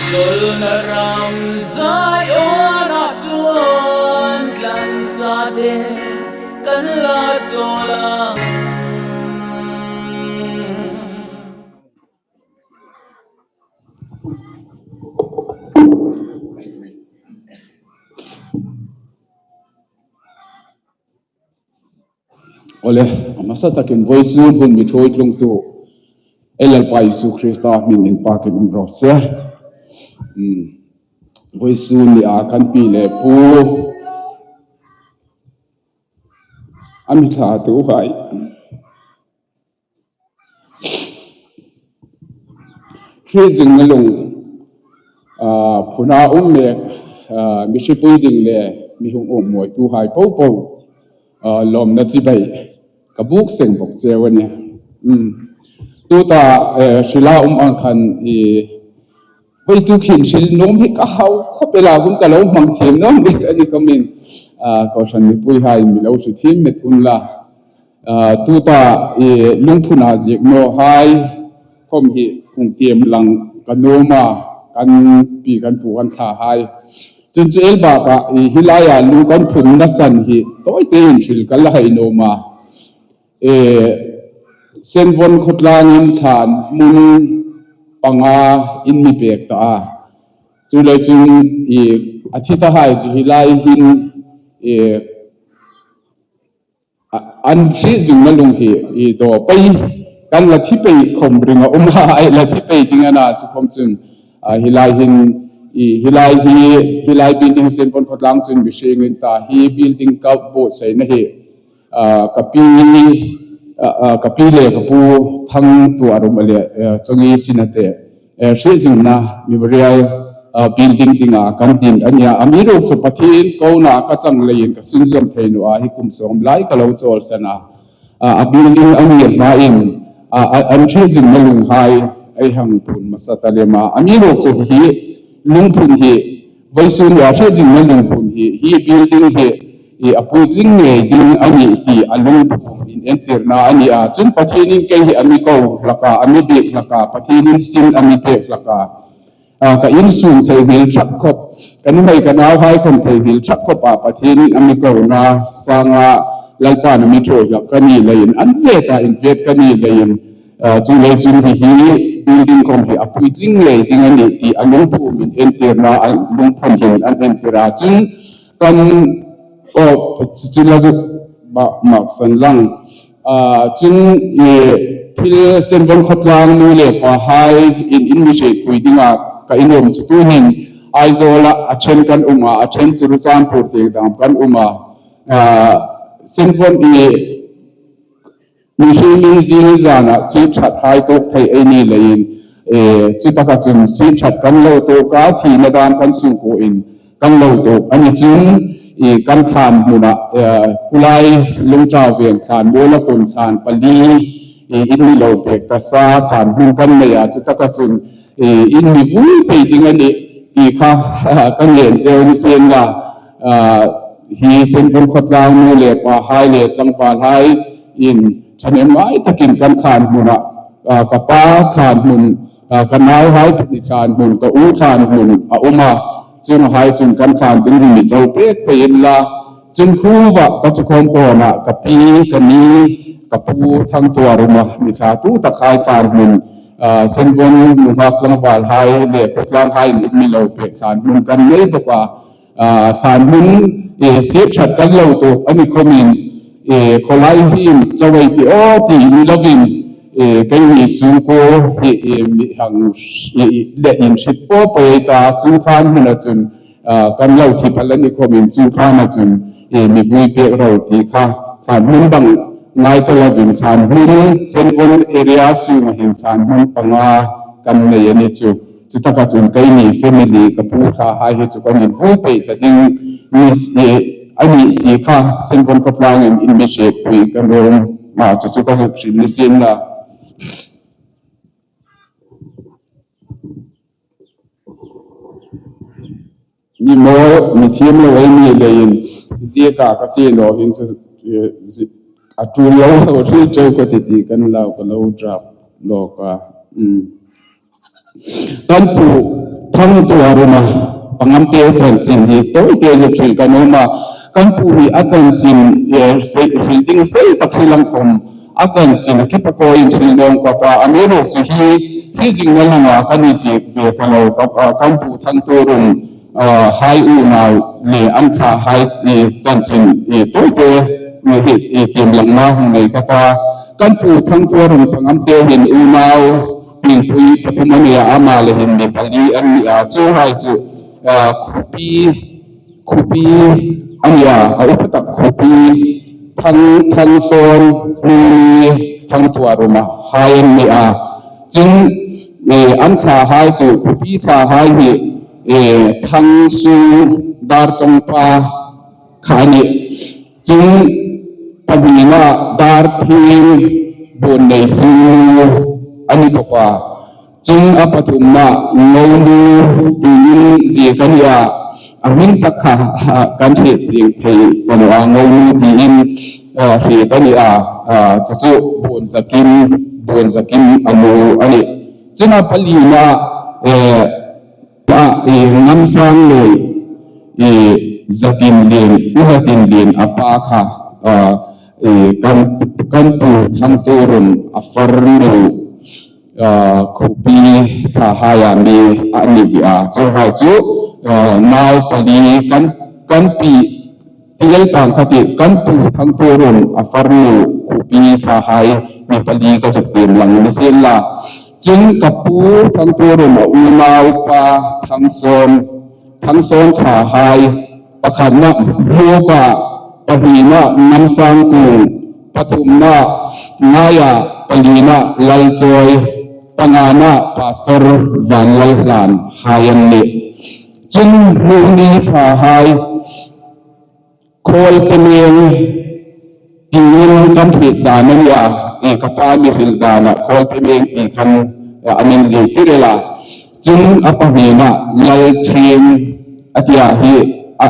Chawlhna ram Zion-ah chuan tlansa te kan la chawl ang. Awle, a hmasa takin vawi chu hun mi thawi tlungtu ei Lalpa Isu Krista hming in pakin awm rawh se. Umm, vawi chu ni a kan pi leh pu a mi thla tu hai. Hri zing na lung phuna um mek mi hripui ding le mi hung um mawi tu hai po po lawmna chibai ka buk seng bawk cheu a ni. Tuta hrila um ang khan i Hei tu khin hril nuam hi ka hau khawp e la hun ka lo hmang thiam nuam mit a ni khawmin kohhran mipui hain mi lo hri thin met hun la. Tuta i lungphun ah zik maw hai khawm hi kungtiam lang ka nuam a kan pi kan pu kan thla hai. Chun chu el bakah i hilai ah lung kan phun nasan hi tawi tein hril ka la hai nuam a. E Senvawn khawtlangin thlan hmun panga in mi pek ta a. Chu lei cun i a thi ta hai cu hi lai hin i an hri zing na lung hi i do pei kan la thi pei khom ring a um ha ai la thi pei ding ana chu khom cun hi lai hin i hi lai hi hi lai building Senvawn khawtlang cun mihring in ta hi building ka bo sei na hi Ka pi ka pi le ka pu thang tu a rum le chungi sinate hrizingna memorial building dingah kan din ania ami ruk chu pathin ko na ka chang lein ka sunzuam thei nu a hi kum sawm lai ka lo chawl sana a building ani hma in an hrizingna lung hai ai hang phun masatalema ami ruk chu hi lungphun hi Vaisun le a hriatzinna lungphun hi hi building hi i a puitling ngei ding a nih tih a lungphum in entirna a ni a. Cun Pathian in kei hi a mi ko hlaka, a mi bik hlaka, Pathian in sin a mi pek hlaka, ka inn sung theihnghil ṭhak khawp, ka nuhmei ka nau hai khom theihnghil ṭhak khawp ah Pathian in a mi ko na sangah Lalpa na mi ṭhawi hlak ka ni lei in an vet ah in vet ka ni lei in Cunglei cun hihi building kong hi a puitling ngei ding a nih ti a lungphum in entirnak a lungphun hin an entir ahcun kan cu la zuk mak san lang. Cun thil senvon khuatlang nu le pa hai in in mi pui dingah ka i nuam cu tu hin Aizawl ah a ṭhen kan um ah a ṭhen cu Ruchanpur te dang kan um ah senvon i Mihring zing zan ah siṭhat hai tuk theih ei ni lei in cu tak ahcun siṭhat kan lo tuk ah thi na dan kan sung ku in kan lo tuk an i cun i kan thlan hmun ah kulai lungṭau veng thlan mual a kun thlan pali i in ni lo pek ta sa thlan hmun kan nei ah cu tak ahcun in mi vui pei ding ani ti kha kan len ceu ni sen la hi Senvur khawtlang nu le pa hai le tlangval hai in ṭhahnem ngai takin kan thlan hmun ah ka pa thlan hmun ka nau hai phun thlan hmun ka u thlan hmun a um a chung hai cun kan thlan ding mi cho pek pe in la cun khuwa ka chukhom kawn ah ka pi ka ni ka pu thang tuar uma mi thla tu tak hai thlan hmun Senvon nungak tlangval hai le khawtlang hai in mi lo pek thlan hmun kan nei bawk a thlan hmun sir that kan lo tuk ani khomin kholai hin chawei ti o ti ni lovin kei ni sung ko hi mi hang le in hrit po pe ta chu thlan hmun a chun kan lo thi phal ani khomin chu thlan a chun mi vui pek ro ti kha thlan hmun bang ngai ta lovin thlan hmun Senvon area sung hin thlan hmun panga kan nei ani chu. Cutak ahcun kei nih family ka pu thla hai hi cu kan in vui peih ta ding mis i anih ti kha Senvon khuatlang in in mi pui kan um. Mah cucu ka zuk hrim ni sin la. Mi maw mi thiam lo ei mi lei in zika ka si no hin cu a ṭul lo lo hril ṭeu ka ti ti kan lau ka lo draft lo ka. Kan pu Thangtuaruma pangamte chanchin hi tawite zuk hrilh kan awm a, kan pu hi a chanchin hrilh ding sei tak hrilh ang khawm a chanchin khi pakawiin hrilh nawng kawp a, a merawk chu hi hi zingna lungah kan i zik ve ta lo kan pu Thangtuarum hai unau leh an thlah hai chanchin tawite hi tiamlangna hung nei kawp a, kan pu Thangtuarum pangamte hian unau Thingpui pathum a nia, amah leh in mi pali an ni a, chu hai chu khupi khupi a nia, a upa tak khupi thang thang sawn hnuni thang tuaruma hai an ni a, tin an thla hai chu khupi thla hai hi thang su dar chawngpa kha a ni. Chung pahnihna dar thing bun nei singnu a ni bawk a, chung a pathumna ngonu tiin zik a ni a, a hming tak kha kan hriat ching thei ta lo a, ngonu tiin hriat a ni a, chu chu bun zakin bun zakin a nu a ni. Chung a palina Pa i ngamsang lui i zatin lin u zatin lin a pa kha i kan kan pu thangturun a farnu khupi thla hai ah mi a ni vi a chu hai chu nau pali kan kan pi tial tang kha ti kan pu thangturun a farnu khupi thla hai mi pali ka zuk tim lang ni sin la. Cun ka pu Thangturum a unau pa Thangsawn, Thangsawn thla hai, pakhatnak Hmuka, pahnihnak Namsang Kung, pathumnak Ngaiah, palinak Lalcawi, panganak Pastor Van Lal Hlan hai an nih. Cun Hmuhni thla hai, Khawl Pemeng tiin kan hrilh dan a nia, i ka pa mi hrilh danah Khawl Pemeng ti khan a min zirtir ila, cun a pahnihna Lal Ṭhing a tia hi a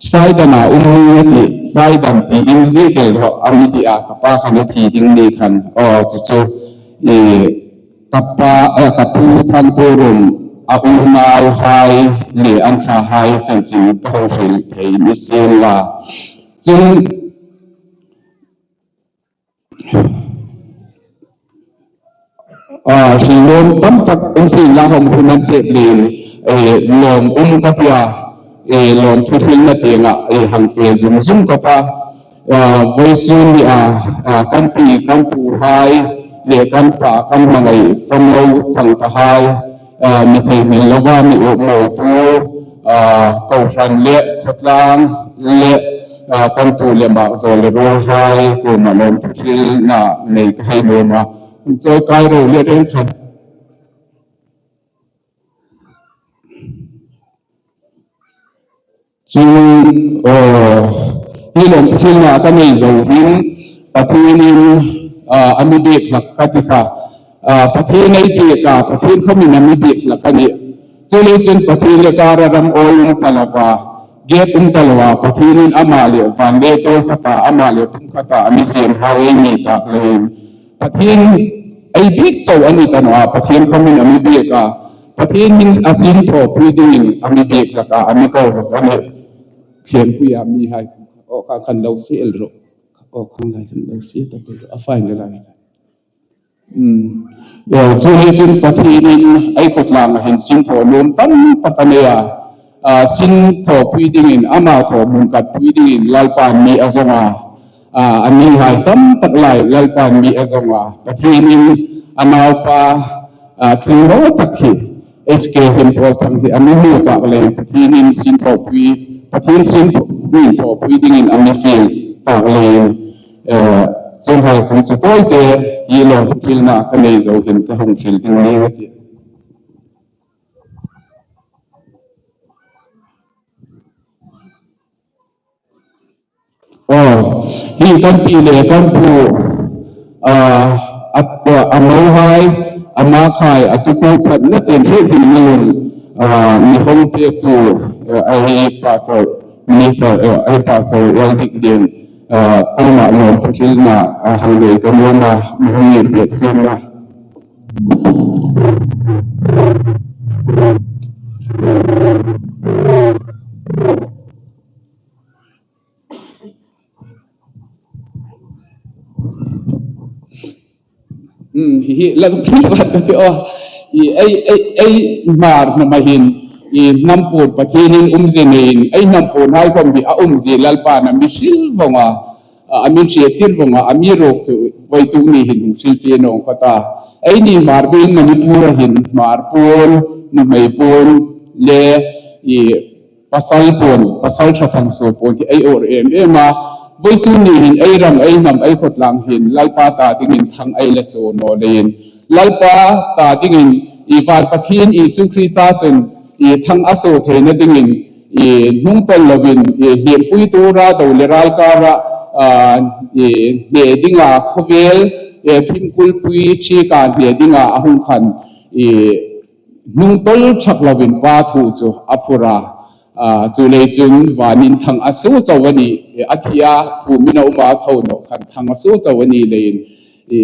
Saidanah um nu a ti, Saidan tiin zirkel rawh a mi ti a, ka pa khan a thi ding mi khan aw cucu i Ka pa eh ka pu Thanturum a unau hai le an thla hai chanchin ka hung hrilh thei ni sin la. Cun hrilhlawm tam tak um sin la hom hun an pek len lawm um ka tia lawm thu hrilh na tiangah hang fe zung zung ka pa. Vawisun nih a kan pi kan pu hai leh kan pa kan hmangaih fano chang ta hai mi theihnghilh lova mi uhmawitu kohhran leh khawtlang leh kan tu leh mah zawl leh rual hai kum a lawm thuthil na nei ka hei nuam a chawi kai ro leh reng khat. Chu hi lawm thilna ka nei zo hin Pathianin a mi bik hlak ka ti kha. Pathian ei bik a, Pathian khawmin a mi bik hlak a ni. Chulei chun Pathian le kara ram awi um ta lova, gap um ta loa, Pathianin amah leh van leh tawl khatah, amah leh pum khatah a mi siam hau ei mi tak lein Pathian ei bik cho a ni ta noa, Pathian khawmin a mi bik a, Pathian min a sin thaw pui dingin a mi bik lakah a mi ko rawk a nih. Thianpui ah mi hai aw kha khan lo si el rawh. Aw khang lai khan lo si ta rawh. A fine le lai. Chu hi chun Pathian in ai khawtlang ah hin sin thaw lum tam tak a nei a. Sin thaw pui dingin amah thaw hmun kat pui dingin Lalpa mi a zawng a. A mi hai tam tak lai Lalpa mi a zawng a. Pathian in a naupa Thilro tak hi HK Hlim Pawl Thang hi a minu tak le Pathian in sin thawhpui Pathian sin min thawhpui dingin a mifel tak le chonghai khum chu tawite hi lawm thil na ka nei zo hin ka hung thil ding ni ti. Aw, hi kan pi le kan pu a mo hai, a mak hai, a tuku phat na chen hreh zin na lun mi hong pek tu ai pastor minister ai pastor wal dik lian kongah lawm thuthil na hang nei ka nuam a mi hong nge pek sin na. hi hi la zuk thil vat ka ti aw. I ei ei ei hmar hnama hin i hnam pur Pathianin umzi neiin ei hnam pur hnai khawm hi a umzi Lalpa'n a mi hril vawng a, a mi hriat tir vawng a, a mi rawk chu vawi tuk ni hin hung hril fi nawng kawt a. Ei ni hmar buin Manipur a hin hmar pawn, nuhmei pawn le i Pasal pawn, pasal tha thang sawi pawn hi ei awr em em a, vawisun ni hin ei ram, ei hnam, ei khawtlang hin Lalpa ta dingin thang ei la saw naw leiin Lalpa ta dingin i van Pathian Isu Krista chun i thang a saw theihna dingin i hnungtawl lovin i hliampui tura do le ral kara i hne dinga khawvel thimkulpui thika hne dinga a hung khan i Hnungtol chak lovin pa thu chu a phur a, chu lei cun van in thang a su cho a ni a thi a phum in a um a tho nawh khan thang a su cho a ni lei in i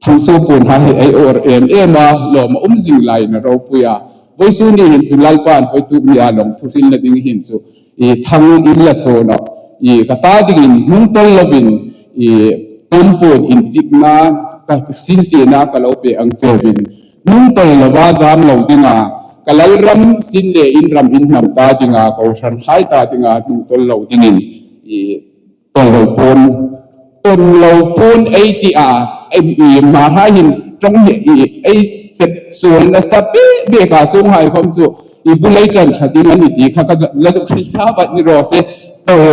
thang su pun ha hi ei or em em a lawm a um zing lai in a ropui a voi su ni hin cu Lalpa an hoi tuk ni a long thuhril na ding hin cu i thang in la so nawh i ka ta ding in hnungtol lovin i hnam pun in cik na ka sin si na ka lo pe ang chevin Hnungtol lova zam lo dingah, ka lalram sin le inn ram in hnam ta dingah, kohhran hlai ta dingah hnungtol lo dingin i tol lo pawn ton lo pawn ei ti ah i marha hin tong hi i ei set sual nasa pe be ka chung hai khom chu i bulei tan tha ding ani ti kha ka la chu khrisa bat ni ro se tol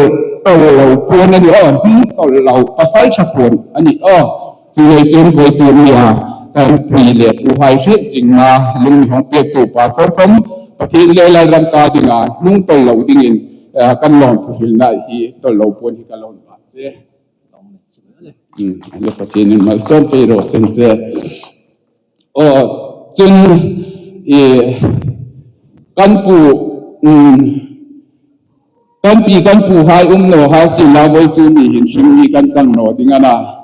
tol lo pawn ani o hnung tol lo pasal tha pawn ani o Cu lei cun Bawitu ni ah kan pui le pu hai hret zingna lungmihawng pektu pastor kom Pathian le Lalram ta dingah hnung tol lo dingin kan lawm thuhrilnak hi tol lo puan hi ka lawn pah che. Le Pathian in malsawm pe rawh sen che. Aw cun i kan pu kan pi kan pu hai um lo ha si la voi su ni hin hrim mi kan cang no ding ana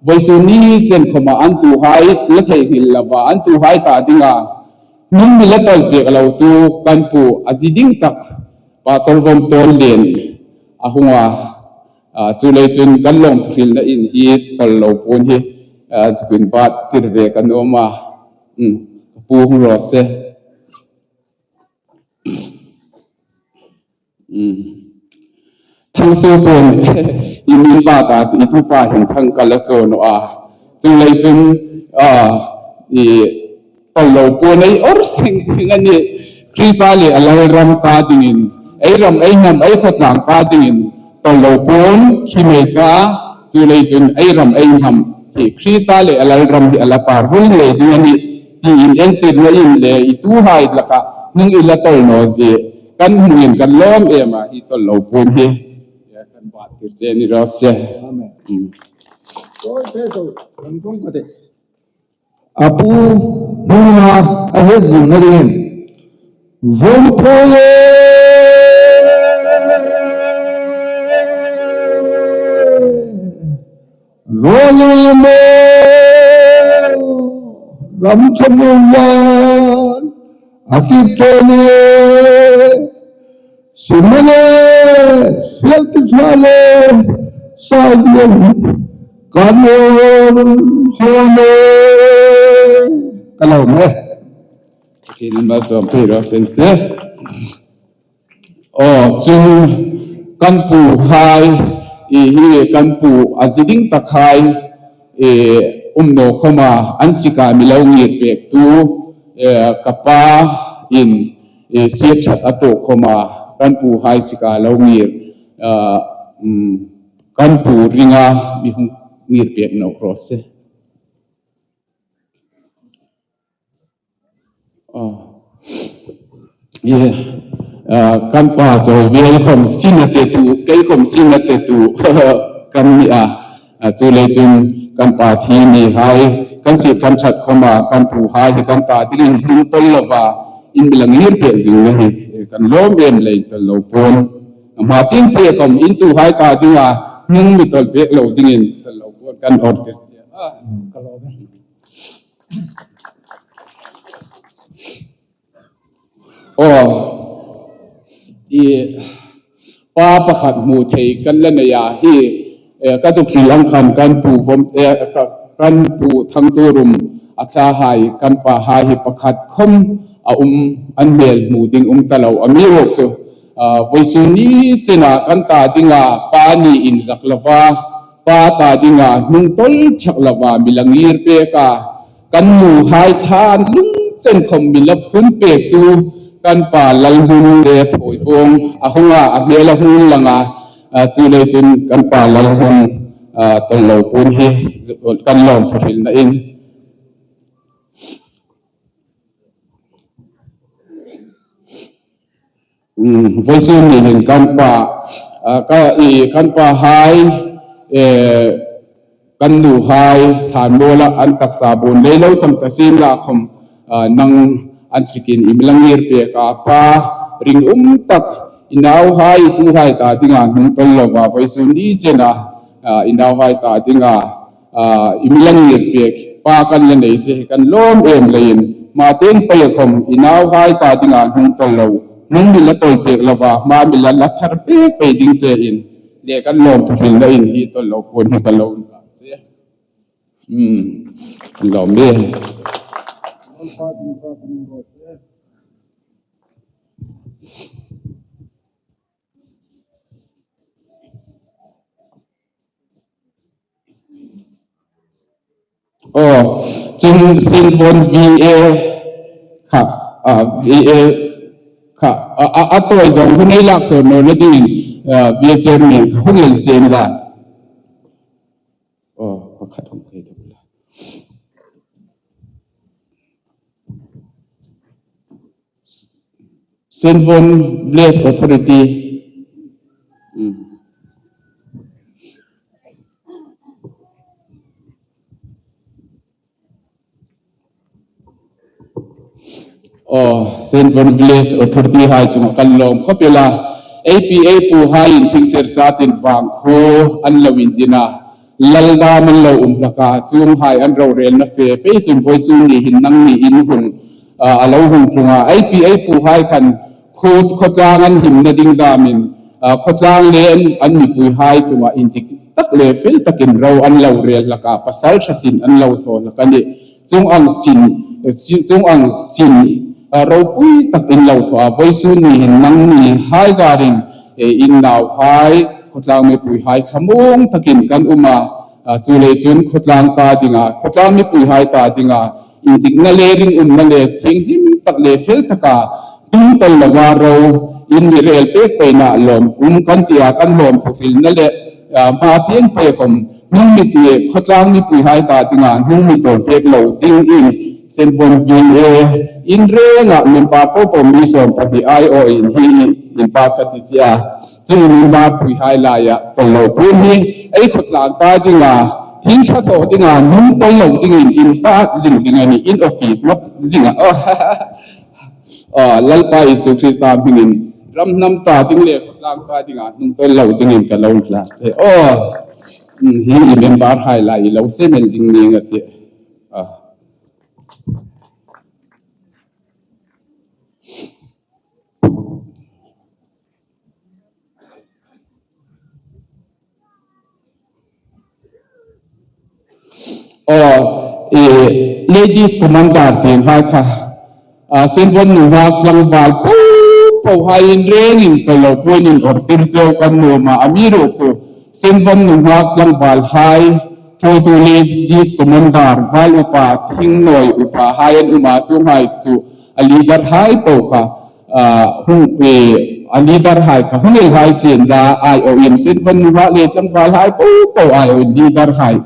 voi su ni chen khoma an tu hai la thei hil lava an tu hai ta dinga nung mi la tol pek lo tu kan pu azi ding tak pastor vom tol len ahunga Cu lei cun kan lawng thuhril na inn hi tol lo pun hi zukin bat tir ve kan um a ka pu hung ro se. Thangsu pun i min ba ta cu i tupa hin thang kal a cawn a cu lei cun i tol lo pun ei or sing thing ani Khrihfa le a lal ram ta dingin ei ram ei hnam ei khawtlang ta dingin tol lo pun khi mei ka cu lei cun ei ram ei hnam hi Khrista le a lal ram hi ala par vul lei ding ani ti in entir na in le i tu hai laka nung ila tol no zi kan hmungin kan lawm em a hi tol lo pun hi kan bat tir che ni ro se. Amen. A pu hmuna a het zung na dingin Vawmphawi Rawl maw ram thamuan a kip tawn e Sumale fial ti tha le sailian kan hawn e ka lo me. Pathian in sawm thei rawh sen che. Aw chung kan pu hai i hi kan pu a ziding tak hai i umno khoma an sika milo ngir pek tu kapa in i siat a tuah khom a kan pu hai sika lo ngir kan pu ringa mi hung ngir pek no ro se. Kan pa chawi vel khom sin a te tu kei khom sin a te tu kan ni a Cu lei cun kan pa thi mi hai kan si kan that khom ah kan pu hai hi kan ta ding in hnung tol lova in milangir pe zing na hi kan lawm em lei tol lo pawn ma ting pe kom in tu hai ta ding a hnung mi tol pek lo ding in tol lo pawn kan or tir che a. Ka lawm e. Aw, i pa pakhat hmuh thei kan la nei ah hi ka zuk hril ang khan kan pu vom kan pu Thangturum a thla hai kan pa hai hi pakhat khom a um an hmel hmu ding um ta lo a mi rawk chu voisu ni chena kan ta dinga pa ni in zak lova pa ta dinga hnung tol thak lova milangir peka kan nu hai thlan lung chen khom mila phun pek tu kan pa lalhmun le phoi bong a hunga a hmel a hun langa chu le chun kan pa lalhmun tol lo pun hi kan lawm thahril na in. Voice ni hin kan pa ka i kan pa hai kan nu hai thlan muala an taksa bun lei lo chang ta sin la khom nang an sikin imlangir pe ka pa ring um tak inau hai tu hai ta dinga hnung tol lova voice ni chena inau hai ta dinga Imilangir pek pa kan la nei che hi kan lawm em leiin ma teng pei a khawm i nau hai ta dingah hnung tol lo hnung mi la tol pek lova hma mi la la thar pek pei ding che in le kan lawm thuhril na in hi tol lo pawn hi ka lo dah che umm kan lawm e. Aw, cun Sinvawn VA kha VA kha a tawi zong hun ei lak sawn lo na ding VA chairman kha hun el sen la. Aw, pakhat hong phei tuk la. Senvawn Village Authority. Aw, Senvawn Village Authority hai chungah kan lawm khawp ila. APA pu hai in thingser satin vang khu an lo in tina. Laldam an lo um hlaka chung hai an rorel na fe pe chun voi su ni hin nang ni in hun a lo hung tlunga ei pi ei pu hai khan khut khawtlang an him na ding damin khawtlang le an mipui hai chunga in dik tak le fel takin ro an lo rel hlaka pasal tha sin an lo thaw hlaka ni chung ang sin chung ang sin ropui tak in lo thaw a voi su ni hin nang ni hai zarin in nau hai khawtlang mipui hai thlamung takin kan uma chu le chun khawtlang ta dinga khawtlang mipui hai ta dinga Indikna le rinawmna le thianghlim tak le fel taka tum tal lova ro in mi rel pek paina lawm kum kan tia kan lawm thawhrilna le hma piang pek awm hnung mit nge khawtlang mipui hai ta dinga hnung mi tawl pek lo ding in Senvawn VA in rengah member pawh pawh mi 12 aiawh in hi in pa ka ti chia. Chung nunnak puihai lai ah tol lo pum hi ei khawtlang ta dingah thil tha thawh dingah nun tol lo dingin in pa zing ding ani in office nok zingah oh Lalpa Jesuh Krista hmingin ram hnam ta ding le khawtlang ta dingah hnung tol lo dingin ka lo hla che oh hi i member hai lai i lo semen ding ni nga ti. Aw, i ladies commander tih ngai kha Senvawn nuhak tlangval po po hai in reng in tolo puan in awrh tir cheu kan nuam a, a mi ruh chu Senvawn nuhak tlangval hai thotu ladies commander val upa thingnawi upa hai an um ah chu ngai chu a leader hai po kha hung i a leader hai kha hung el hai sin la ai o in sin van nu le tlangval hai po po ai o in leader hai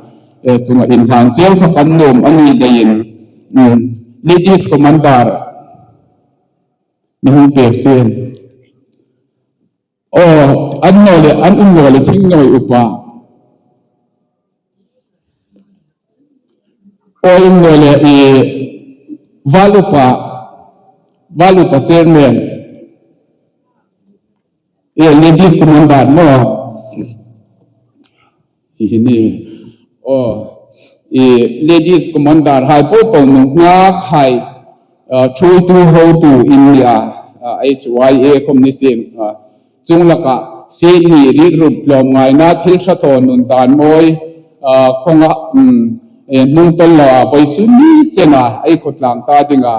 chunga in hlang cheu kha kan nom ani dein ladies commander ni hung pek sin o an no le an um no le thing noi upa o um no le i val upa val upa chairman e ladies commander no hi hi ni o i ladies commander hai po po nu nga khai thu tu ho tu India HYA kom ni sim chung laka si ni rik rup tlawm ngai na thil tha thaw nun dan mawi kawnga Hnung tawlh lo a vawi sun ni chen a ei khawtlang ta ding a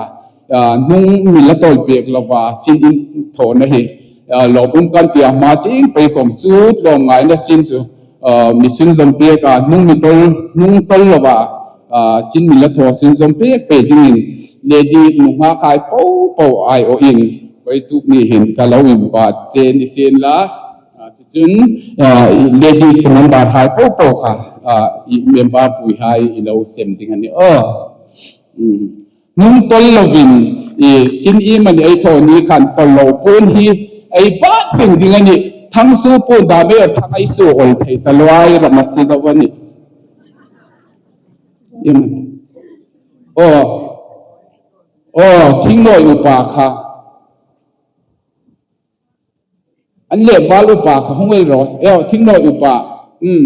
hnung min la tawl pek lo va sin in thawhna hi lawmum kan ti a hma ting peikawm chu tlawm ngaina sin chu mi sun zawm pek a hnung mi tawl hnung tawl lo va sin min la thaw sun zawm pek pe ding in lady nu hma khai po po ai awh in vawi tuk ni hin ka lo in bat che ni sen la. Cucun ladies ka member hai paohpaoh kha i member pui hai i lo sem ding an i aw. Nung tol lovin i sin i man ei tho ni khan tol lo pun hi ei ba sing ding ani thang su pun da me thang ai su ol thei talwai rama si zo ani. Aw aw thingnawi upa kha. An le val upa kha hung el ros eo thingnawi upa um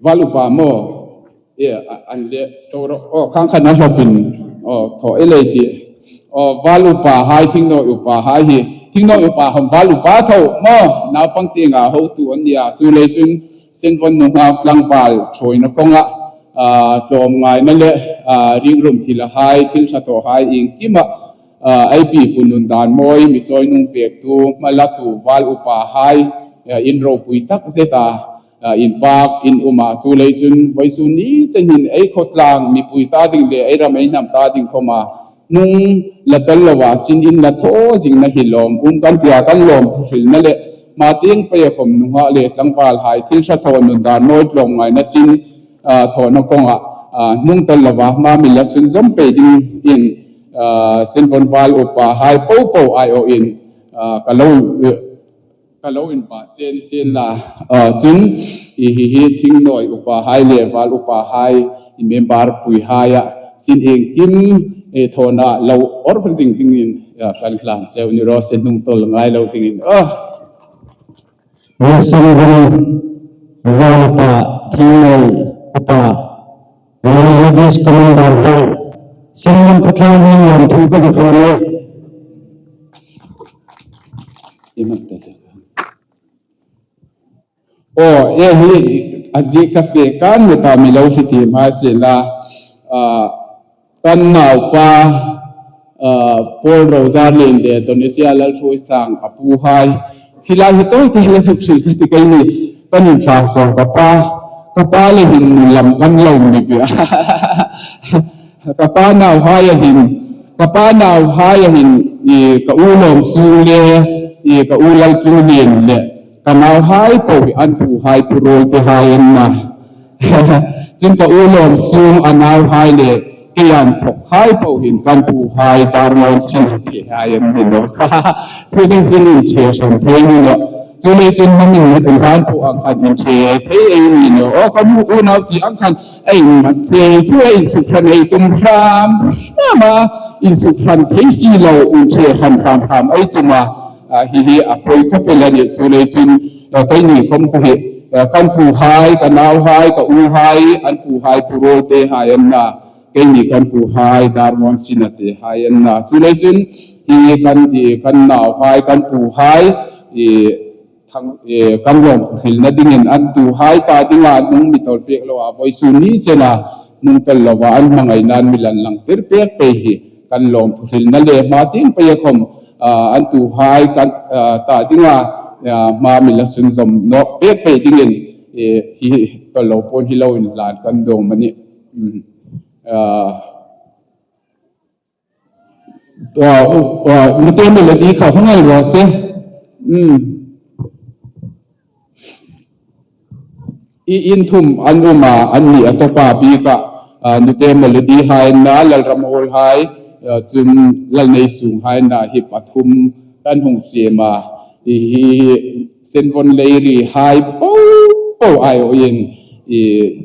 val upa mo e an le to ro o khang khan a hlopin o tho elei ti o val upa hai thingnawi upa hai hi thingnawi upa hom val upa tho mo naupang ti nga ho tu an nia chu lei chun senvon nu ngak tlangval thoi na konga tlawmngaina leh ringrum thil a hai, thil tha tawh hai engkima ei pi pu nun dan mawi mi chawi nung pektu hmalatu val upa hai in ropui tak zet a in pak in um a chu lei chun vawi su ni chengin ei khawtlang mipui ta ding leh ei ram ei hnam ta ding khawm a hnung la tel lo a sin in la thaw zingna hi lawm um kan tia kan lawm thuhrilna leh hma ting pei a kawm nungah leh tlangval hai thil tha thaw nun dan mawi tlawmngaina sin thawhna kawngah hnung tel lo va hma mil a sun zawm pei ding in senvawn val upa hai po po aiawh in ka lo Ka lo in pah chen sin la cun i hihi thingnawi upa hai le val upa hai i member pui hai ah sin engkim i thawn ah lo or zing ding in kan hlan ceu ni ro se hnung tol ngai lo ding in oh. Wilson val upa thingnawi upa Ladies Commander Hall Sinlam Khawthlang hi lawmthu ka va hrawn e. Aw e hi a zi ka fe kan mi pa mi lo hri ti hma si la kan naupa Paul Rozarlin le Indonesia Lalhruai Sang a pu hai khilai hi tawi te la zuk hril ka ti kei ni kan in thla sawm ka pa ka pa le hin nu lam kan lo ni ve ka pa nau hai a hin ka pa nau hai a hin i ka u lawm sung le i ka u lal tlung nin le ka nau hai po hi an pu hai pu rol te hai an na Cun ka u lawm sung a nau hai le keian thok hai paohin kan pu hai darlawn sin the hai an ni lo kha cu le zin in the hram thei ni lo cu le cun mam in in han pu ang khan in the thei ei ni lo o kan u unau ti ang khan ei ma the thu ei su hran ei tum hram hram a in su hran thei si lo in the hram hram hram ei tuma hi hi a poi khopel ani chu le cun Kei nih kom ka hi kan pu hai, ka nau hai, ka u hai, an pu hai pu rawl te hai an na. Kei nih kan pu hai darngawn sin a te hai an na. Cu lei cun hi kan i kan nau hai, kan pu hai i thang i kan lawm hril na ding in an tu hai ta ding ah nung mi tol pek lo ah voi su ni chen ah nung tel lo ah an hmangai nan milan lang tir pek pe hi kan lawm thuhril na le hma tin pei a khom an tu hai kan ta dinga hma mi la sun zom nok pek pei dingin hi to lo pon hi lo in lan kan dong mani mute melody kha hungai ro se I inn thum an um a, an nih a tawpa bik ah nute melody hai na Lalram Hall hai cun Lalnei Sung hai na hi pathum kan hung siam a hi hi senvon leiri hai popo ai o in i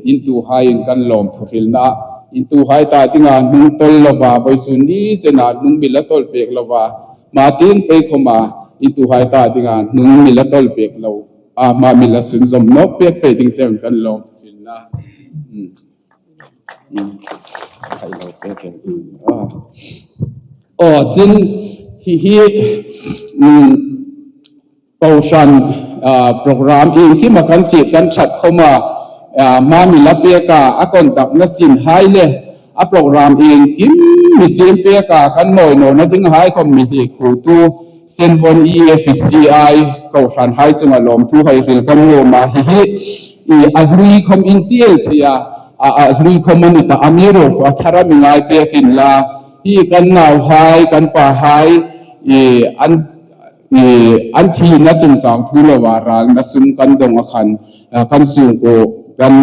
in tu hai in kan lawm thuhril na in tu hai ta dinga hnung tol lova voisu ni chena hnung mila tol pek lova ma tin pei khoma in tu hai ta dinga hnung mila tol pek lo A mah min la sun zom nok pek pe ding cem kan lawm thin na. Thai lo pe ke. Oh cun hi hi kohhran program in ki ma kan si kan that khoma. Mami la pek a, a contact na sin hai le a program engkim mi sim pek a, kan mawi nawna ding hai khawm mi hli khutu Senvawn EFCI Kohhran hai chunga lawmthu hai hril kan nuam a, hihi i a hlui khawm in tiel thei a, a hlui khawm a ni ta, a mi rawk chu a thar a mi ngai pek in la, hi kan nau hai, kan pa hai i an i an thihna chungchang thu lo ah ralna sum kan dawng a khan kan sungkaw kan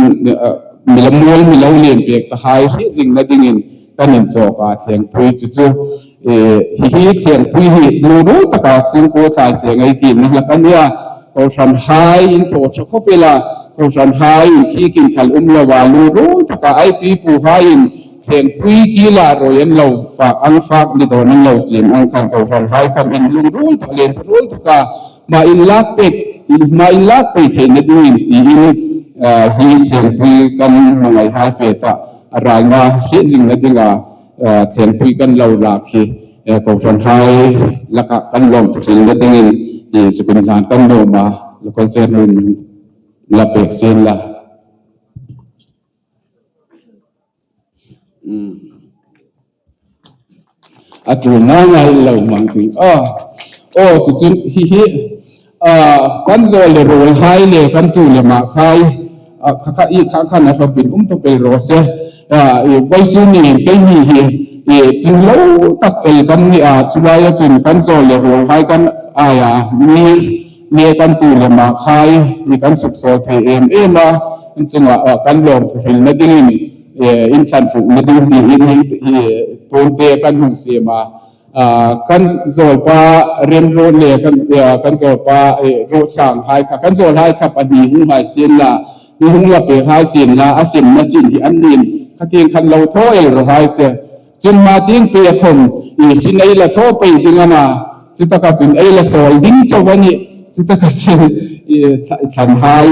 mila mual milo len pek ta hai hrih jingna dingin kan in chawk a thlengpui chu chu hihi thlengpui hi luru taka sungkaw tlai thleng ei tin na hlak ania kohhran hai in thaw tha khawp ila kohhran hai in khi kin khal um lo a luru taka ai pi pu hai in thlengpui kila roi an lo fak ang fak ni dawn an lo sim ang khan kohhran hai kham in lungrul tak len tharul taka ma in lak pek ma in lak pei theih na ding in tiin hi thlengpui kan mangai hai fe ta A ralna hreh zingna dinga thlengpui kan lo lak hi Kohhran hai lakah kan lawm thuhrilna dingin chukun hlan kan nuam a, local chairman la pek sin la. A tul ngai ngai lo mang ding a. Aw cucun hihi kan zawl le rawl hai le kan tu le mah khai khakha i kha khan a hlawp in um to pel rawh se. I voisu ni kei ni hi i tling lo tak el kan ni a chulai acun kan zawl le rawl hai kan aya mi le kan tu le mah khai i kan suksawl thei em em a chungah kan lawm thuhril na dingin inthlan hrukna ding tiin hi pawnte kan hung siam a kan zawlpa remrawn le kan zawlpa rawhsang hai kha kan zawl hai kha pahnih hung hai sin la mi hung la pe hai sin la a sim na sin hi an nin khatin khan lo tho el ro hai se chun ma ting pe khom i sin ei la tho pe ding ana chutaka chun ei la sawl ding chawani chutaka chin i thlan hai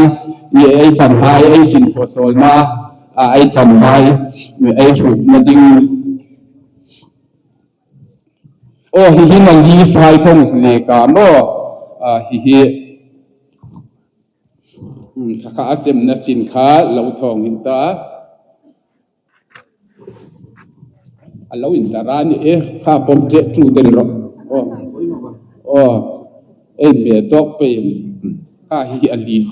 i ei thlan hai ei sin tho sawl na a ei thlan lai ei hruk na ding aw hi hi na li sai khong ze ka mo hi hi kha kha asem na sin kha lo thong in ta a lo in tara ni e kha pom te tu den ro aw aw ei me tok pe kha hi hi a lis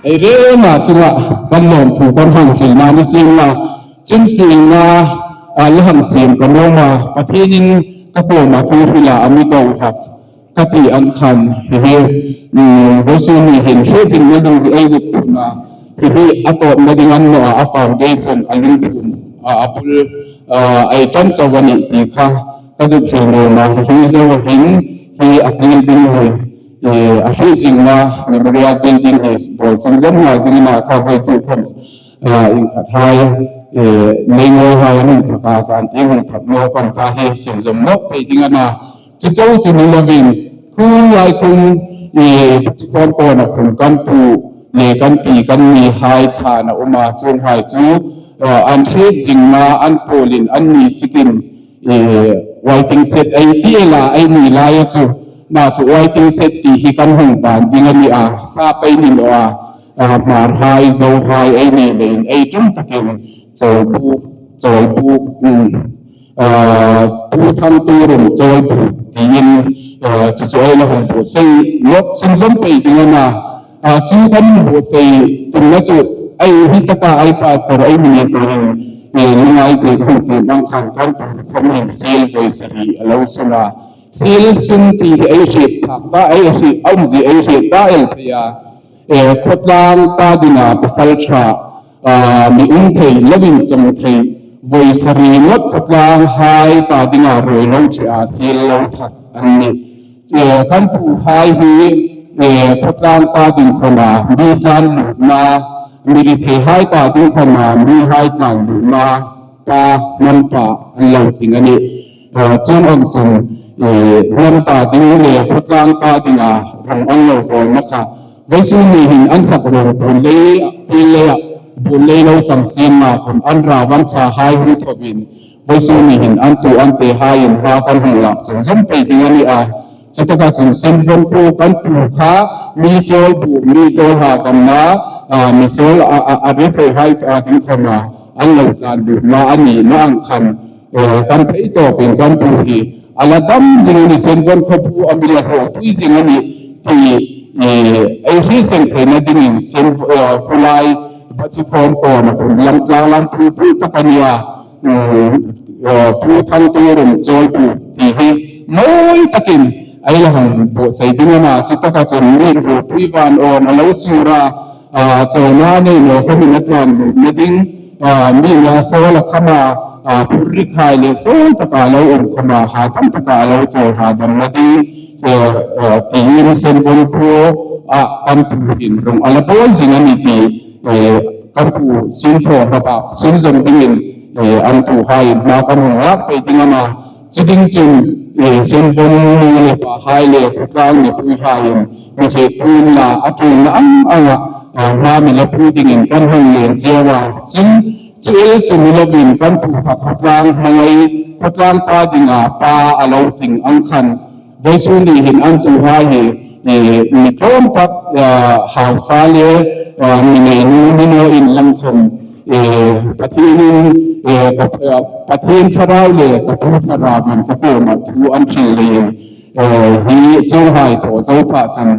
Hei rengah chungah kan lawmthu kan hang hril na ni sin la, cun fing na la hang siam ka lawm a, Pathian in ka kawm a thu hril ah a mi ko hak ka ti ang khan hihi Jesuh nih hin hrehzing na lung hi ei zuk phun a, hihi a tawp na ding an nawh ah a foundation a lungphun a bul ei ṭan cho a nih ti kha Ka zumh hrimhrim a, hihi zo hin hi a building hi a hrihzing na memorial building hi bawl sung zom ngai ding in a kha voi tu khom in khat hai nei ngoi hai anung thaka zan ti hung thak no kon ta hi sin zom nok thei ding ana chu cho chu ni lovin khung lai khung i khom ko na khung kan pu le kan pi kan ni hai thla na uma chung hai chu an thrit zing na an polin an ni sikin waiting set ei ti la ei ni lai chu na chu waiting set ti hi kan hung ban ding ani a sa pai ni lo a hmar hai zo hai ei nei lein ei tum takin chawl bu chawl bu pu thang tu rum chawl bu tiin chu chu ei la hung bu sei lot sum zom pei ding ana Chu kan hmuh sei tumna chu ei hi taka ai pastor ai minister in lungai che khu ti bang khan kan tum khom in sil voi sarih a lo sun a sil sun ti hi ei hrit phak ta ei hrit awm zi ei hrit ta el thei a e khawtlang ta dinga pasal tha mi um thei lovin chawng thei voi sarih ngawt khawtlang hai ta dinga rui lo che a sil lo that an ni. Kan pu hai hi khawtlang ta ding khawma mi tlan luhna, mi rethei hai ta ding khawma mi hai tlan luhna pa hnam pa an lo tling a ni. Chung ang chung hnam ta ding le khawtlang ta dinga rong an lo bawl na kha Vaisu nih hin an sak rong bul lei pil lei ah bul lei lo chang sin na khom an ra van thla hai hung thovin Vaisu nih hin an tu an te hai in hla kan hung lak zung zung thei ding a ni a. Chutaka chun Senvon pu kan pu kha mi chawl bu mi chawl ha kan na mi sawl a ri phei hai ding khawm a an lo tlan lut na a nih na ang khan kan phei tawp in kan pu hi a la dam zing a ni Senvon khawpu a mi la hlawh pui zing a nih ti ei hri seng thei na ding in sen khulai Bachikhawm kawn a lam tlang lam pui pui tak a nia. Pu Thangturum Chawlpu tih hi mawi takin a ila han buatsaih ding a na, chu taka chuan mi rupui van awn a lo sur a, chawlna nei lo hawmin a tlan lut na ding, mi nga sawl a kham a, phur rik hai leh sawl taka a lo awm khawm a, hahdam taka a lo chawl hahdam na ding tiin Senvawm khua ah kan puhin rawng a la bawl zing a ni tih Kan pu Sinthaw hlawpah sunzawm dingin an tu hai hma kan hung lak peih ding ama chuding chun Senvawm nu le pa hai le khawtlang mipui haiin mi hlehpuin la a tulna ang anga hma mi la pui dingin kan hung len chiau a, chun chu el chu ni lovin kan pu kha khawtlang hmangai khawtlang pa dingah pa a lo tling ang khan Jesuh nih hin an tu hai hi mi tlawm tak hausa le mi neinu mino in langkhom Pathian in Pathian thlarau le ka pu thlarau in ka kawm ah thu an hril lei in hi chawhai thaw zo pah cun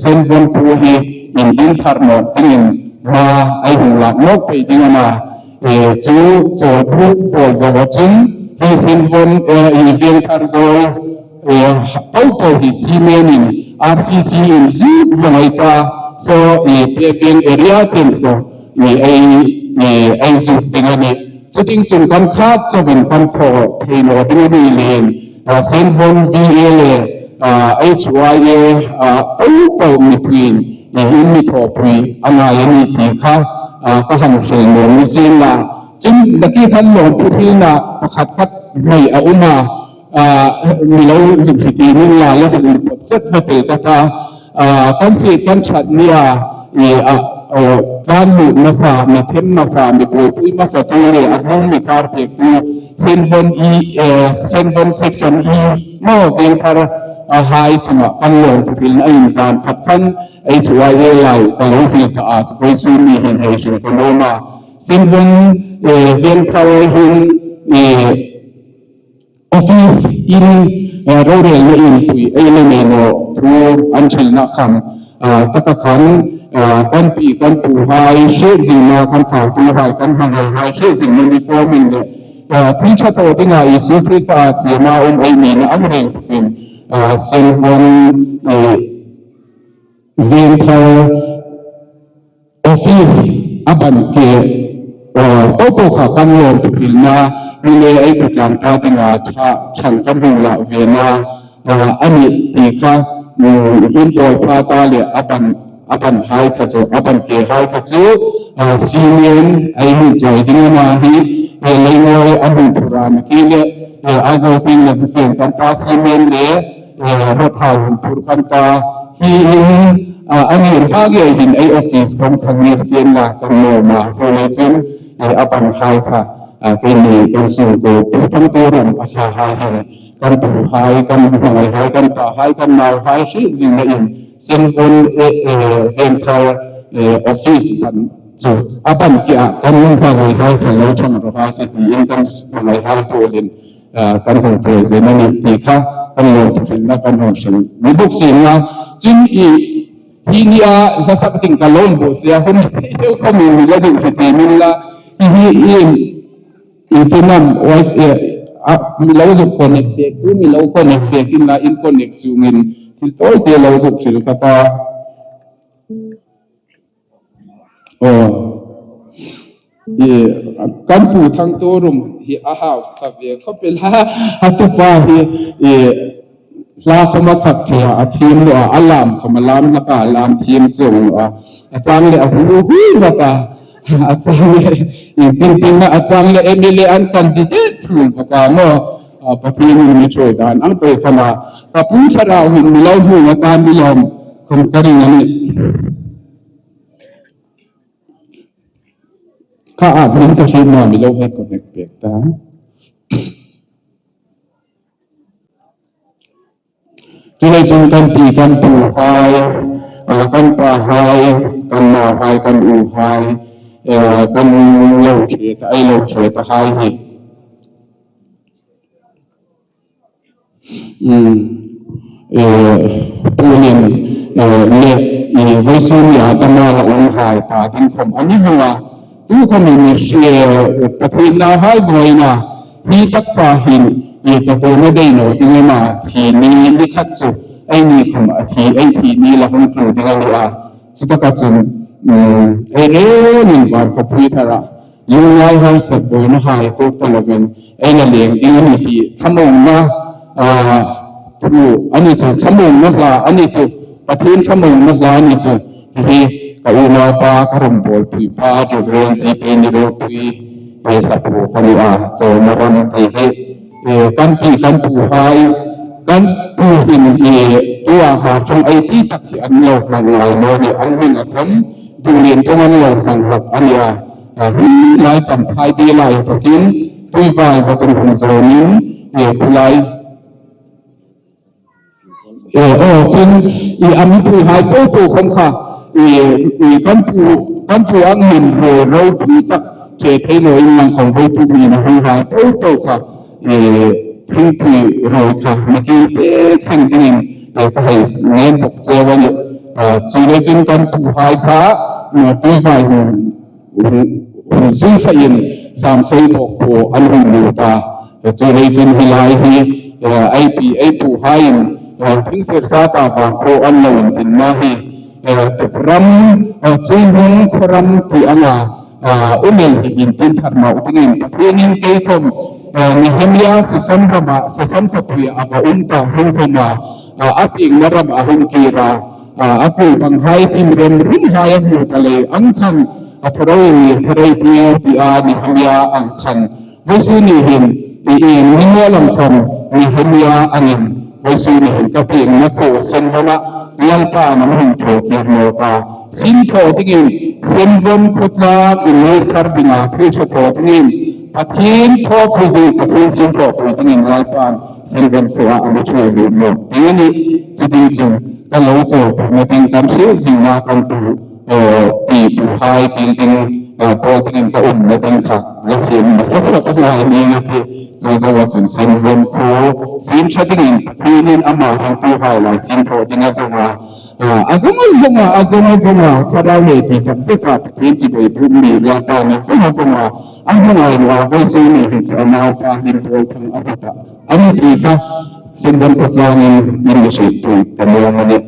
senvon pu hi in din thar nawk ding in hma ai hung lak nawk thei ding ama Cu cawlbuk pawl zoh ahcun hi sinvon hi vengthar zawl paohpaoh hi cement in RCC in zuk vangei pa so i peveng area chen so i ei ei zuk ding ani. Cuting cun kan khat covin kan thaw thei lo ding ani len Senvon VA le HYA paohpaoh mipui in in mi thawhpui a ngai a ni ti kha ka han hril nuam ni sin la. Cun laki khan lawmthu hrilnak pakhat khat hmei a um a, mi lo zuk ti ning la la zuk in pot chet va tel ka ta. Kan si kan that ni a tlan luh hmasa, mi then hmasa, mi buaipui hmasa tu le a hnung mi khar pek tu Senvon E Senvon Section E maw vengthar a hai chungah kan lawm thuhrilna a in zan khat khan HYA lai ka lo hril ta a chuvei su mi hen hei hril ka lawm a Senvon vengthar hin office in rorelna in pui ei le nei lo thu an hril na khan taka khan kan pi kan pu hai hre zingna kan thau tu hai kan hmangai hai hre zingna uniform in le thil tha tho dingah Isu Krista siama um ei ni na ang reng tukin Senvon Vengthar office a ban ke to kha kan lawm tukhilna mile ei kutlang ta dinga tha than kan hung la ve na ani ti kha in pawl pha ta le aban aban hai kha chu aban ke hai kha chu senior ai hu choi ding ma hi leingoi a hu phuran ki le Aizawl peng le zu fen kan ta cement le rot hau hun phur kan ta hi in angir ha ge hin ai office kom khangir sian la kan no ma chu le chun aban hai kha ke ni kan su ko pu thang tu rum a tha ha han kan pu hai kan hmangai hai kan ta hai kan nau hai hi jing na in senvon e vengthar office kan chu aban ki a kan hmangai hai kha lo thang ro ha se ti in kan hmangai hai polin kan hong present ani ti kha kan lo thil na kan hong hrim mi buk si na chin i hi ni a hlasak ting ka lon bu sia hun si deuh kho mi mi la jing ti min la hi hi in Intinam wife mi lo zuk connect pek tu mi lo connect pek in la in connect sungin thil tawi te lo zuk hril ka ta aw i kan pu thang tu rum hi a hau sa ve khawp ila a tupa hi i hla khama sak thea a thim lo a a lam khama lam laka lam thim chung lo a a chang le a hu hu vaka a chang le in tin tin na a chang le MLA an candidate thul baka mo Pathian in mi choi dan ang pe khana ka pu thlarau hin mi lo hmu nga tan mi lom khom ka ring ani kha a min ka hri ma mi lo he connect pek ta. Chulai chun kan pi kan pu hai, kan pa hai, kan nau hai, kan u hai, kan lo the ta ai lo the ta hai hi. Punin le i Vaisunia tama la um hai ta tin khom ani hanga tu khom mi Pathian na hai voina hi taksa hin i chatu na dei no tinge ma thi ni ni khat chu ai ni khom a thi ai thi ni la hun tlu tinga ni a chutaka chun ai re nin var kho pui thara Lungngai harsat buaina hai tawk ta lovin ei la leng ding a ni tih thlamuangna thu a ni chu, thlamuangna hla a ni chu, Pathian thlamuangna hla a ni chu. Hihi ka unaupa ka rawngbawlpui pa Rev. ZP Niropui he hla thu ka ni a, Chawlhna ram tih hi kan pi kan pu hai kan pu hin i tua har tawng ei ti tak hi an lo hmang ngai maw ni, an hming a khawm duhlin tawng an lo hmang hlawk a nia. Hi lai champhai bi lai thawkin tuivai va tum hun zawnin khulai e aw cun i a mipui hai po po khom kha i i kan pu kan pu ang hin ro ro pui tak che thei lo in lang khom voi tu mi na hui hai po po kha i thingpui ro kha maki pe sing dingin e ka hei ngen bok chewa ni chu le cun kan pu hai kha tuivai hun hun zui thlain Samsei bawk pawh an hun lut a, chu lei chun helai hi ei pi ei pu haiin thingser zata vang pawh an lo intinna hi tukram Chuihnung khawram tih anga umel hi intin thar mauh dingin Pathianin Keikhawm Nehemia Susan ramah Susan khawpuiah a va um ta hung khawma a pingna ram a hun kir a. A kul bang hai chim rem rum hai a hmu ta le ang khan a tharoi ni tharei pu ti a Nehemia ang khan Voisu ni hin i i ningo lang khom Nehemia angin Voisu ni hin ka ping na ko sen vona lalpa nam hin tho ki no ka sin tho tingin sen von khutla in nei thar dinga thil tha tho tingin Pathian tho pui hi Pathian sin tho pui tingin lalpa sen von khua ang thu lu no tingani chuti chung Ka lo chaw pawhna ding kan hrilh zingah kan tu ti pu hai building pawl dingin ka umna ding kha la siam nasa khawp a ngai ning a ti. Chu zo ah cun sin vun khu sim tha dingin Pathian in amah ringtu hai lai sim thawh ding a zung a. A zung a zung a, a zung a zung a, thlarau lei ti tak zet ah Pathian chibai bukmi Lalpa nih zung a zung a, a hmangaih lo ah voi nih hin cu a naupa hlim pawl thang a rat ah an i ti kha Sindan khawtlang in min na hrilh pui ta muang a ni.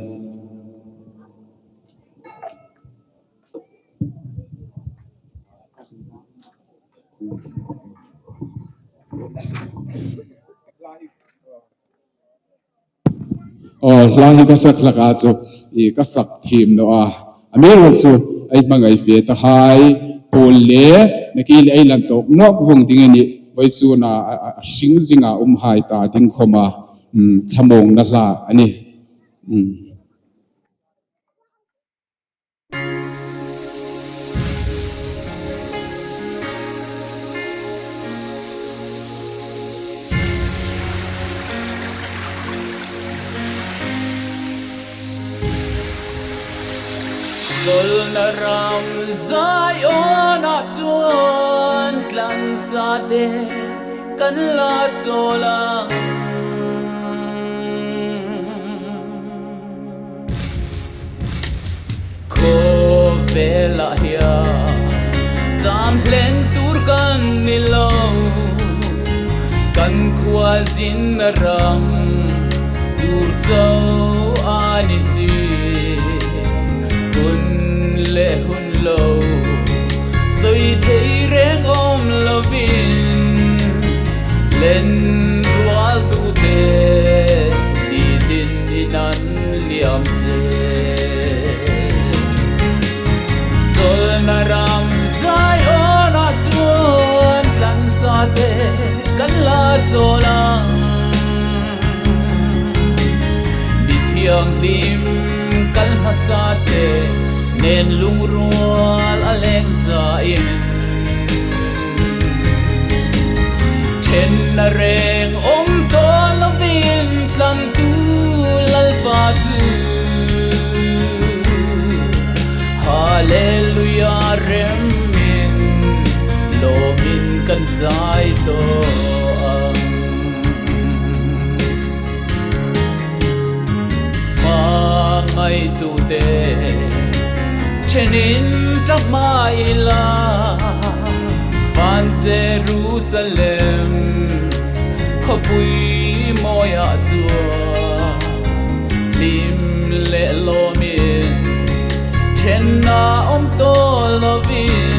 Aw hla hi ka sak hlak ah cu i ka sak thim no a a ruak cu ai hmangai fe ta hai pawl le na ki le ai lan tok nok vung ding ani voi su na a hring zinga um hai ta ding khoma thlamong na hla ani. Chawlhna ram Zion-ah chuan tlansa te kan la chawl ang. Khawvelah hian cham hlen tur kan ni lo, kan khualzinna ram tur cho a ni si. Hun leh hun lo sawi thei reng awm lovin len rual tute nitin in an liam se. Chawlhna ram Zion-ah chuan tlansa te kan la chawl ang. Mi thianghlim kal hmasa te nen lungrual a leng zain. Thenna reng awm tawh lovin tlantu lal. zai tawh ang. Hmangaitute thenin tap mah ila van Jerusalem khawpui mawiah chuan hlim leh lawmin thenna awm tawh lovin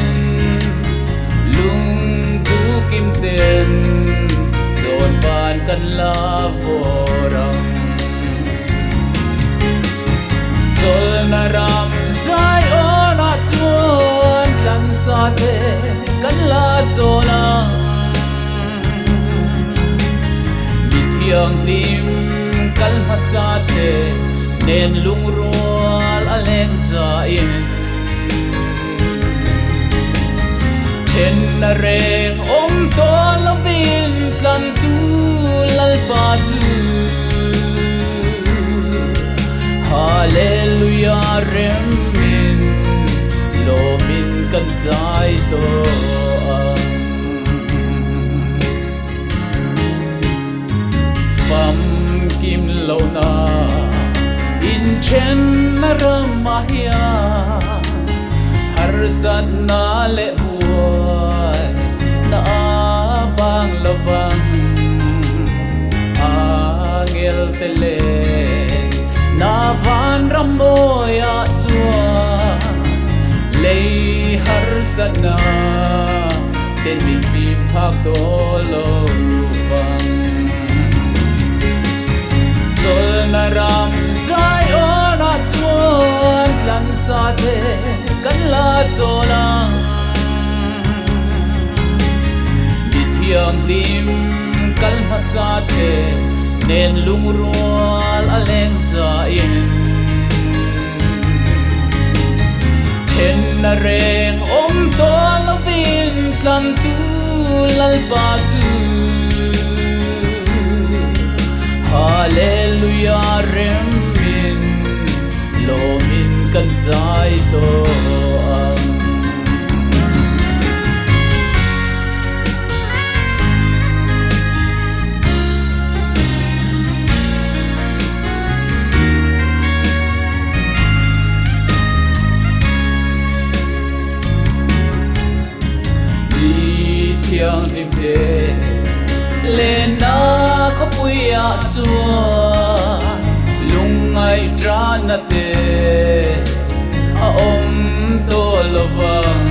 lungdu kim ten chawn ban kan la vawr ang. Chawlhna ram Zion-ah chuan tlansa te kan la chawl ang. Mi thianghlim kal hmasa te nen lungrual a leng zain. Thenna reng awm tawh lovin tlantu Lalpa chu Hallelujah remin lawmin kan zai tawh ang. Famkim lohna inthenna ramah hian harsatna leh buai na a bang lovang. Angel te leh na vanram mawiah chuan lei harsatna Ten min chim phak tawh lo vang. Chawlhna ram Zion-ah chuan tlansa te kan la chawl ang. Mi thianghlim kal hmasa te nen lungrual a leng zain. Thenna reng awm tawh lovin tlantu Lalpa chu Hallelujah remin lawmin kan zai tawh ang. Mi thianghlim te lenna khawpuiah chuan lungngaihṭahna te a awm tawh lo vang.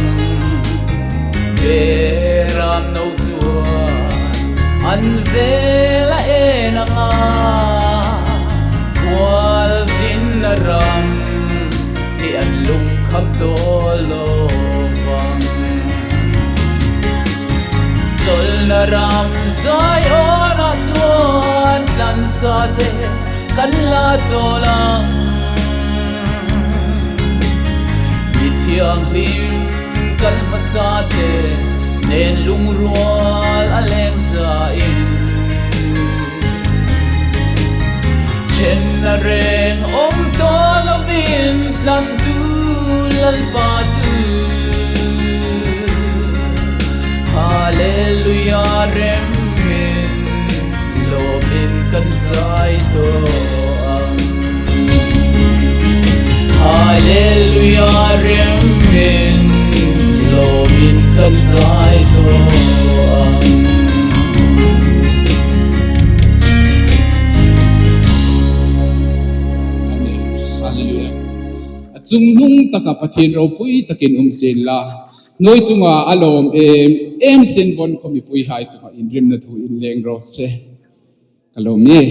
Beram no chuan an vel a en ang a, khual zinna ram hi an lungkham tawh lo vang. Chawlhna ram Zion-ah chuan tlansa te kan la chawl ang. Mi thianghlim kal hmasa te nen lungrual a leng zain. Thenna reng awm tawh lovin tlantu Lalpa chu Hallelujah remin lawmin kan zai tawh ang. Hallelujah remin lawmin kan zai tawh ang. Amen. Hallelujah. A chungnung taka Pathian ropui takin um sin la, Nuai chunga a lawm em em sin vawn khaw mipui hai chunga inrimna thu in leng rawh se. Ka lawm e.